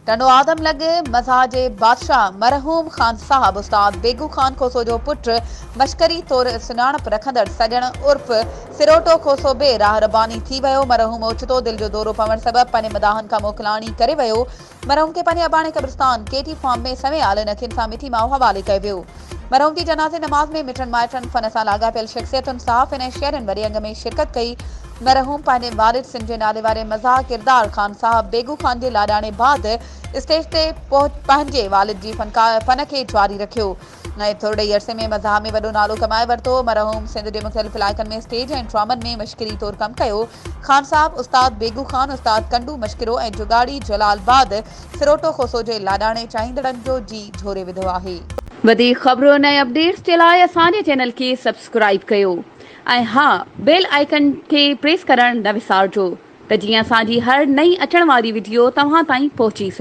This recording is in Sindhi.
ٽنڊو آدم لڳ مزاح جي بادشاهه مرحوم خان صاحب استاد بيگو خان کوسو جو پٽ مشڪري طور سڃاڻپ رکندڙ سڄڻ عرف سروٽو کوسو بي راهه رباني ٿي ويو. مرحوم اوچتو دل جو دورو پوڻ سبب پنهنجي مداحن کان موڪلاڻي ڪري ويو. مرحوم کي پنهنجي اباڻي قبرستان ڪي ٽي فارم ۾ سوين آلن اکين سان مٺي ماء حوالي ڪيو ويو. مرحوم جي جنازي نماز ۾ مٽن مائٽن، فن سان لاڳاپيل شخصيتن، صحافين ۽ شهرين وڏي انگ ۾ شرڪت ڪئي. مرحوم پنهنجي والد سنڌ جي نالي واري مزاح ڪردار خان صاحب بيگو خان جي لاڏاڻي بعد اسٽيج تي پنهنجي والد جي فن کي جاري رکيو ۽ ٿورڙي ئي عرصي ۾ مزاح ۾ وڏو نالو ڪمائي ورتو. مرحوم سنڌ جي مختلف علائقن ۾ اسٽيج ۽ ڊرامن ۾ مشڪري طور ڪم ڪيو. خان صاحب، استاد بيگو خان، استاد ڪنڊو مشڪرو ۽ جڳاڙي جلال بعد سروٽو کوسو جي لاڏاڻي چاهيندڙن جو جيء جهوري وڌو آهي. وڌيڪ خبرن ۽ اپڊيٽس جي لاء اسان جي چينل کي سبسڪرائيب ڪيو ۽ ها بيل آئيڪن کي پريس ڪرڻ نه وسارجو ته جيئن اسان جي هر نئين اچڻ واري وڊيو توهان تائين پهچي سگهي.